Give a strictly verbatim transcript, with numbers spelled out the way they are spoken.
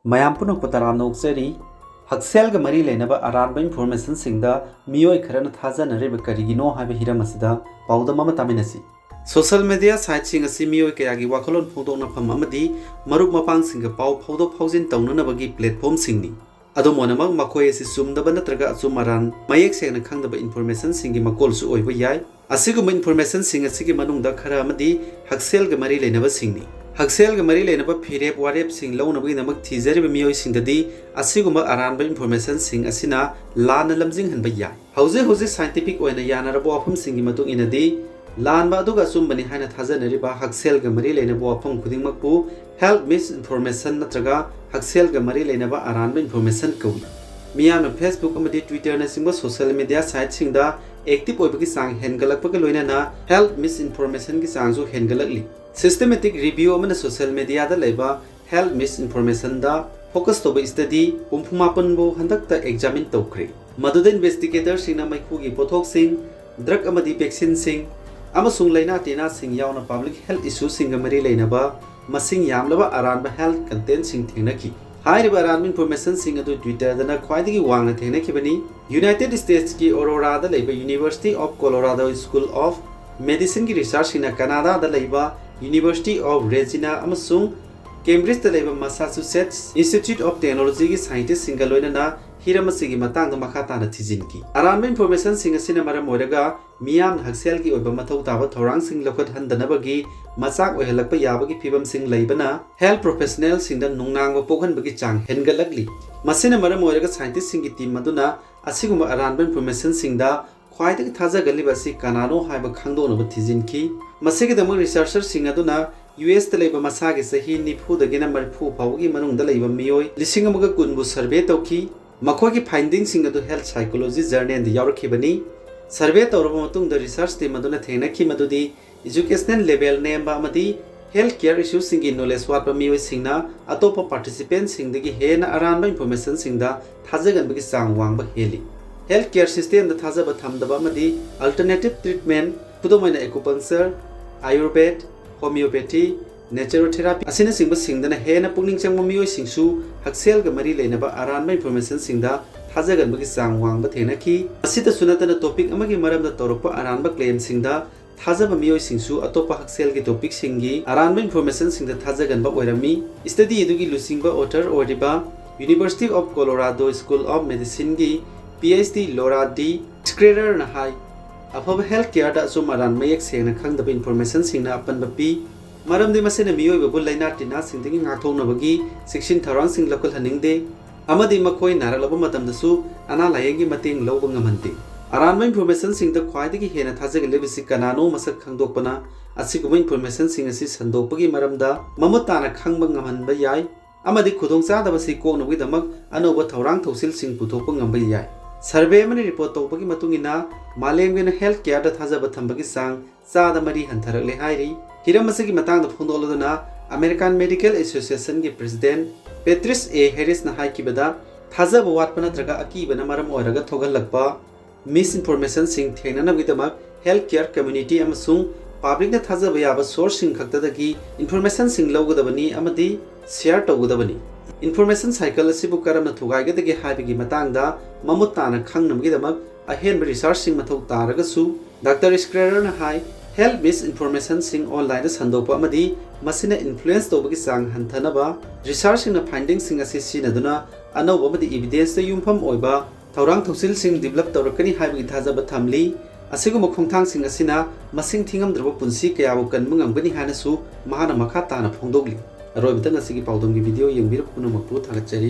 ꯃꯌꯥꯝ ꯄꯨꯝꯅꯃꯛꯄꯨ ꯇꯔꯥꯝꯅ ꯑꯣꯛꯆꯔꯤ꯫ ꯍꯛꯁꯦꯜꯒ ꯃꯔꯤ ꯂꯩꯅꯕ ꯑꯔꯥꯟꯕ informationꯁꯤꯡꯗ ꯃꯤꯑꯣꯏ ꯈꯔꯅ ꯊꯥꯖꯅꯔꯤꯕ ꯀꯔꯤꯒꯤꯅꯣ ꯍꯥꯏꯕ ꯍꯤꯔꯝ ꯑꯁꯤꯗ ꯄꯥꯎꯗꯝ ꯑꯃ ꯇꯥꯃꯤꯟꯅꯁꯤ꯫ Social media siteꯁꯤꯡ ꯑꯁꯤ ꯃꯤꯑꯣꯏ ꯀꯌꯥꯒꯤ ꯋꯥꯈꯜꯂꯣꯟ ꯐꯣꯡꯗꯣꯛꯅꯐꯝ ꯑꯃꯗꯤ ꯃꯔꯨꯞ ꯃꯄꯥꯡꯁꯤꯡꯒ ꯄꯥꯎ ꯐꯥꯎꯗꯣꯛ ꯐꯥꯎꯖꯤꯟ ꯇꯧꯅꯅꯕꯒꯤ platformꯁꯤꯡꯅꯤ꯫ ꯑꯗꯨꯝ ꯑꯣꯏꯅꯃꯛ, ꯃꯈꯣꯏ ꯑꯁꯤ ꯆꯨꯝꯗꯕ ꯅꯠꯇ꯭ꯔꯒ ꯑꯆꯨꯝ ꯑꯔꯥꯟ ꯃꯌꯦꯛ ꯁꯦꯡꯅ ꯈꯪꯗꯕ informationꯁꯤꯡꯒꯤ ꯃꯀꯣꯜꯁꯨ ꯑꯣꯏꯕ ꯌꯥꯏ꯫ ꯑꯁꯤꯒꯨꯝꯕ informationꯁꯤꯡ ꯑꯁꯤꯒꯤ ꯃꯅꯨꯡꯗ ꯈꯔ ꯑꯃꯗꯤ ꯍꯛꯁꯦꯜꯒ ꯃꯔꯤ ꯂꯩꯅꯕꯁꯤꯡꯅꯤ꯫ ꯍꯛꯁꯦꯜꯒ ꯃꯔꯤ ꯂꯩꯅꯕ ꯐꯤꯔꯦꯞ ꯋꯥꯔꯦꯞꯁꯤꯡ ꯂꯧꯅꯕꯒꯤꯗꯃꯛ ꯊꯤꯖꯔꯤꯕ ꯃꯤꯑꯣꯏꯁꯤꯡꯗꯗꯤ ꯑꯁꯤꯒꯨꯝꯕ ꯑꯔꯥꯟꯕ informationꯁꯤꯡ ꯑꯁꯤꯅ ꯂꯥꯟꯅ ꯂꯝꯖꯤꯡꯍꯟꯕ ꯌꯥꯏ꯫ ꯍꯧꯖꯤꯛ ꯍꯧꯖꯤꯛ scientific ꯑꯣꯏꯅ ꯌꯥꯅꯔꯕ ꯋꯥꯐꯝꯁꯤꯡꯒꯤ ꯃꯇꯨꯡ ꯏꯟꯅꯗꯤ, ꯂꯥꯟꯕ ꯑꯗꯨꯒ ꯑꯆꯨꯝꯕꯅꯤ ꯍꯥꯏꯅ ꯊꯥꯖꯅꯔꯤꯕ ꯍꯛꯁꯦꯜꯒ ꯃꯔꯤ ꯂꯩꯅꯕ ꯋꯥꯐꯝ ꯈꯨꯗꯤꯡꯃꯛꯄꯨ health misinformation ꯅꯠꯇ꯭ꯔꯒ ꯍꯛꯁꯦꯜꯒ ꯃꯔꯤ ꯂꯩꯅꯕ ꯑꯔꯥꯟꯕ information ꯀꯧꯏ꯫ ꯃꯤꯌꯥꯝꯅ Facebook ꯑꯃꯗꯤ Twitterꯅꯆꯤꯡꯕ social media siteꯁꯤꯡꯗ active ꯑꯣꯏꯕꯒꯤ ꯆꯥꯡ ꯍꯦꯟꯒꯠꯂꯛꯄꯒ ꯂꯣꯏꯅꯅ health misinformationꯒꯤ ꯆꯥꯡꯁꯨ ꯍꯦꯟꯒꯠꯂꯛꯂꯤ꯫ Systematic review ꯑꯃꯅ social mediaꯗ ꯂꯩꯕ health misinformationꯗ focus ꯇꯧꯕ study ꯍꯨꯝꯐꯨ ꯃꯥꯄꯟꯕꯨ ꯍꯟꯗꯛꯇ examine ꯇꯧꯈ꯭ꯔꯦ꯫ ꯃꯗꯨꯗ investigatorꯁꯤꯡꯅ ꯃꯩꯈꯨꯒꯤ ꯄꯣꯠꯊꯣꯛꯁꯤꯡ, drug ꯑꯃꯗꯤ vaccineꯁꯤꯡ, ꯑꯃꯁꯨꯡ ꯂꯩꯅꯥ ꯇꯤꯟꯅꯥꯁꯤꯡ ꯌꯥꯎꯅ public health issueꯁꯤꯡꯒ ꯃꯔꯤ ꯂꯩꯅꯕ ꯃꯁꯤꯡ ꯌꯥꯝꯂꯕ ꯑꯔꯥꯟꯕ health contentꯁꯤꯡ ꯊꯦꯡꯅꯈꯤ꯫ ꯍꯥꯏꯔꯤꯕ ꯑꯔꯥꯟꯕ informationꯁꯤꯡ ꯑꯗꯨ Twitterꯗꯅ ꯈ꯭ꯋꯥꯏꯗꯒꯤ ꯋꯥꯡꯅ ꯊꯦꯡꯅꯈꯤꯕꯅꯤ꯫ United Statesꯀꯤ Auroraꯗ ꯂꯩꯕ University of Colorado School of Medicineꯒꯤ researcherꯁꯤꯡꯅ Canadaꯗ ꯂꯩꯕ University of Regina ꯑꯃꯁꯨꯡ Cambridgeꯇ ꯂꯩꯕ Massachusetts Institute of Technologyꯒꯤ scientistꯁꯤꯡꯒ ꯂꯣꯏꯅꯅ ꯍꯤꯔꯝ ꯑꯁꯤꯒꯤ ꯃꯇꯥꯡꯗ ꯃꯈꯥ ꯇꯥꯅ ꯊꯤꯖꯤꯟꯈꯤ꯫ ꯑꯔꯥꯟꯕ informationꯁꯤꯡ ꯑꯁꯤꯅ ꯃꯔꯝ ꯑꯣꯏꯔꯒ ꯃꯤꯌꯥꯝꯅ ꯍꯛꯁꯦꯜꯒꯤ ꯑꯣꯏꯕ ꯃꯊꯧ ꯇꯥꯕ ꯊꯧꯔꯥꯡꯁꯤꯡ ꯂꯧꯈꯠꯍꯟꯗꯅꯕꯒꯤ ꯃꯆꯥꯛ ꯑꯣꯏꯍꯜꯂꯛꯄ ꯌꯥꯕꯒꯤ ꯐꯤꯚꯝꯁꯤꯡ ꯂꯩꯕꯅ health professionalꯁꯤꯡꯗ ꯅꯨꯡꯅꯥꯡꯕ ꯄꯣꯛꯍꯟꯕꯒꯤ ꯆꯥꯡ ꯍꯦꯟꯒꯠꯂꯛꯂꯤ꯫ ꯃꯁꯤꯅ ꯃꯔꯝ ꯑꯣꯏꯔꯒ scientistꯁꯤꯡꯒꯤ team ꯑꯗꯨꯅ ꯑꯁꯤꯒꯨꯝꯕ ꯑꯔꯥꯟꯕ informationꯁꯤꯡꯗ ꯈ꯭ꯋꯥꯏꯗꯒꯤ ꯊꯥꯖꯒꯜꯂꯤꯕ ꯑꯁꯤ ꯀꯅꯥꯅꯣ ꯍꯥꯏꯕ ꯈꯪꯗꯣꯛꯅꯕ ꯊꯤꯖꯤꯟꯈꯤ꯫ ꯃꯁꯤꯒꯤꯗꯃꯛ researcherꯁꯤꯡ ꯑꯗꯨꯅ USꯇ ꯂꯩꯕ ꯃꯁꯥꯒꯤ ꯆꯍꯤ ꯅꯤꯐꯨꯗꯒꯤꯅ ꯃꯔꯤꯐꯨ ꯐꯥꯎꯕꯒꯤ ꯃꯅꯨꯡꯗ ꯂꯩꯕ ꯃꯤꯑꯣꯏ ꯂꯤꯁꯤꯡ ꯑꯃꯒ ꯀꯨꯟꯕꯨ survey ꯇꯧꯈꯤ꯫ ꯃꯈꯣꯏꯒꯤ findingꯁꯤꯡ ꯑꯗꯨ Health Psychology Journalꯗ ꯌꯥꯎꯔꯛꯈꯤꯕꯅꯤ꯫ Survey ꯇꯧꯔꯕ ꯃꯇꯨꯡꯗ research team ꯑꯗꯨꯅ ꯊꯦꯡꯅꯈꯤ ꯃꯗꯨꯗꯤ educational level ꯅꯦꯝꯕ ꯑꯃꯗꯤ health care issueꯁꯤꯡꯒꯤ knowledge ꯋꯥꯠꯄ ꯃꯤꯑꯣꯏꯁꯤꯡꯅ ꯑꯇꯣꯞꯄ participantꯁꯤꯡꯗꯒꯤ ꯍꯦꯟꯅ ꯑꯔꯥꯟꯕ informationꯁꯤꯡꯗ ꯊꯥꯖꯒꯟꯕꯒꯤ ꯆꯥꯡ ꯋꯥꯡꯕ ꯍꯦꯜꯂꯤ꯫ Health care systemꯗ ꯊꯥꯖꯕ ꯊꯝꯗꯕ ꯑꯃꯗꯤ alternative treatment, ꯈꯨꯗꯝ ꯑꯣꯏꯅ acupuncture, Ayurveda, homeopathy, natural therapy ꯑꯁꯤꯅꯆꯤꯡꯕꯁꯤꯡꯗꯅ ꯍꯦꯟꯅ ꯄꯨꯛꯅꯤꯡ ꯆꯪꯕ ꯃꯤꯑꯣꯏꯁꯤꯡꯁꯨ ꯍꯛꯁꯦꯜꯒ ꯃꯔꯤ ꯂꯩꯅꯕ ꯑꯔꯥꯟꯕ informationꯁꯤꯡꯗ ꯊꯥꯖꯒꯟꯕꯒꯤ ꯆꯥꯡ ꯋꯥꯡꯕ ꯊꯦꯡꯅꯈꯤ꯫ ꯑꯁꯤꯇꯁꯨ ꯅꯠꯇꯅ topic ꯑꯃꯒꯤ ꯃꯔꯝꯗ ꯇꯧꯔꯛꯄ ꯑꯔꯥꯟꯕ claimꯁꯤꯡꯗ ꯊꯥꯖꯕ ꯃꯤꯑꯣꯏꯁꯤꯡꯁꯨ ꯑꯇꯣꯞꯄ ꯍꯛꯁꯦꯜꯒꯤ topicꯁꯤꯡꯒꯤ ꯑꯔꯥꯟꯕ informationꯁꯤꯡꯗ ꯊꯥꯖꯒꯟꯕ ꯑꯣꯏꯔꯝꯃꯤ꯫ Study ꯑꯗꯨꯒꯤ ꯂꯨꯆꯤꯡꯕ author ꯑꯣꯏꯔꯤꯕ University of Colorado School of Medicineꯒꯤ PhD Laura D. Schreierꯅ ꯍꯥꯏ, ꯑꯐꯕ health careꯗ ꯑꯆꯨꯝ ꯑꯔꯥꯟ ꯃꯌꯦꯛ ꯁꯦꯡꯅ ꯈꯪꯗꯕ informationꯁꯤꯡꯅ ꯑꯄꯟꯕ ꯄꯤ, ꯃꯔꯝꯗꯤ ꯃꯁꯤꯅ ꯃꯤꯑꯣꯏꯕꯕꯨ ꯂꯥꯏꯅꯥ ꯇꯤꯟꯅꯥꯁꯤꯡꯗꯒꯤ ꯉꯥꯛꯊꯣꯛꯅꯕꯒꯤ ꯆꯦꯛꯁꯤꯟ ꯊꯧꯔꯥꯡꯁꯤꯡ ꯂꯧꯈꯠꯍꯟꯅꯤꯡꯗꯦ, ꯑꯃꯗꯤ ꯃꯈꯣꯏ ꯅꯥꯔꯛꯂꯕ ꯃꯇꯝꯗꯁꯨ ꯑꯅꯥ ꯂꯥꯌꯦꯡꯒꯤ ꯃꯇꯦꯡ ꯂꯧꯕ ꯉꯝꯍꯟꯗꯦ꯫ ꯑꯔꯥꯟꯕ informationꯁꯤꯡꯗ ꯈ꯭ꯋꯥꯏꯗꯒꯤ ꯍꯦꯟꯅ ꯊꯥꯖꯒꯜꯂꯤꯕꯁꯤ ꯀꯅꯥꯅꯣ ꯃꯁꯛ ꯈꯪꯗꯣꯛꯄꯅ ꯑꯁꯤꯒꯨꯝꯕ informationꯁꯤꯡ ꯑꯁꯤ ꯁꯟꯗꯣꯛꯄꯒꯤ ꯃꯔꯝꯗ ꯃꯃꯨꯠ ꯇꯥꯅ ꯈꯪꯕ ꯉꯝꯍꯟꯕ ꯌꯥꯏ, ꯑꯃꯗꯤ ꯈꯨꯗꯣꯡꯆꯥꯗꯕꯁꯤ ꯀꯣꯛꯅꯕꯒꯤꯗꯃꯛ ꯑꯅꯧꯕ ꯊꯧꯔꯥꯡ ꯊꯧꯁꯤꯜꯁꯤꯡ ꯄꯨꯊꯣꯛꯄ ꯉꯝꯕ ꯌꯥꯏ꯫ Survey ꯑꯃꯅ report ꯇꯧꯕꯒꯤ ꯃꯇꯨꯡ ꯏꯟꯅ, ꯃꯥꯂꯦꯝꯒꯤ ꯑꯣꯏꯅ health careꯗ ꯊꯥꯖꯕ ꯊꯝꯕꯒꯤ ꯆꯥꯡ ꯆꯥꯗ ꯃꯔꯤ ꯍꯟꯊꯔꯛꯂꯦ ꯍꯥꯏꯔꯤ꯫ ꯍꯤꯔꯝ ꯑꯁꯤꯒꯤ ꯃꯇꯥꯡꯗ ꯐꯣꯡꯗꯣꯛꯂꯗꯨꯅ American Medical Associationꯒꯤ president Patrice A. Harrisꯅ ꯍꯥꯏꯈꯤꯕꯗ, ꯊꯥꯖꯕ ꯋꯥꯠꯄ ꯅꯠꯇ꯭ꯔꯒ ꯑꯀꯤꯕꯅ ꯃꯔꯝ ꯑꯣꯏꯔꯒ ꯊꯣꯛꯍꯜꯂꯛꯄ misinformationꯁꯤꯡ ꯊꯦꯡꯅꯅꯕꯒꯤꯗꯃꯛ health care community ꯑꯃꯁꯨꯡ publicꯅ ꯊꯥꯖꯕ ꯌꯥꯕ sourceꯁꯤꯡ ꯈꯛꯇꯗꯒꯤ informationꯁꯤꯡ ꯂꯧꯒꯗꯕꯅꯤ ꯑꯃꯗꯤ share ꯇꯧꯒꯗꯕꯅꯤ꯫ Information cycle ꯑꯁꯤꯕꯨ ꯀꯔꯝꯅ ꯊꯨꯒꯥꯏꯒꯗꯒꯦ ꯍꯥꯏꯕꯒꯤ ꯃꯇꯥꯡꯗ ꯃꯃꯨꯠ ꯇꯥꯅ ꯈꯪꯅꯕꯒꯤꯗꯃꯛ ꯑꯍꯦꯟꯕ researchꯁꯤꯡ ꯃꯊꯧ ꯇꯥꯔꯒꯁꯨ, Doctor Schreierꯅ ꯍꯥꯏ, health misinformationꯁꯤꯡ onlineꯗ ꯁꯟꯗꯣꯛꯄ ꯑꯃꯗꯤ ꯃꯁꯤꯅ influence ꯇꯧꯕꯒꯤ ꯆꯥꯡ ꯍꯟꯊꯅꯕ researchꯁꯤꯡꯅ findingꯁꯤꯡ ꯑꯁꯤ ꯁꯤꯖꯤꯟꯅꯗꯨꯅ ꯑꯅꯧꯕ ꯑꯃꯗꯤ evidenceꯇ ꯌꯨꯝꯐꯝ ꯑꯣꯏꯕ ꯊꯧꯔꯥꯡ ꯊꯧꯁꯤꯜꯁꯤꯡ develop ꯇꯧꯔꯛꯀꯅꯤ ꯍꯥꯏꯕꯒꯤ ꯊꯥꯖꯕ ꯊꯝꯂꯤ꯫ ꯑꯁꯤꯒꯨꯝꯕ ꯈꯣꯡꯊꯥꯡꯁꯤꯡ ꯑꯁꯤꯅ ꯃꯁꯤꯡ ꯊꯤꯉꯝꯗ꯭ꯔꯕ ꯄꯨꯟꯁꯤ ꯀꯌꯥꯕꯨ ꯀꯟꯕ ꯉꯝꯒꯅꯤ ꯍꯥꯏꯅꯁꯨ ꯃꯍꯥꯛꯅ ꯃꯈꯥ ꯇꯥꯅ ꯐꯣꯡꯗꯣꯛꯂꯤ꯫ ꯑꯔꯣꯏꯕꯗ ꯉꯁꯤꯒꯤ ꯄꯥꯎꯗꯝꯒꯤ video ꯌꯦꯡꯕꯤꯔꯕ ꯄꯨꯝꯅꯃꯛꯄꯨ ꯊꯥꯒꯠꯆꯔꯤ꯫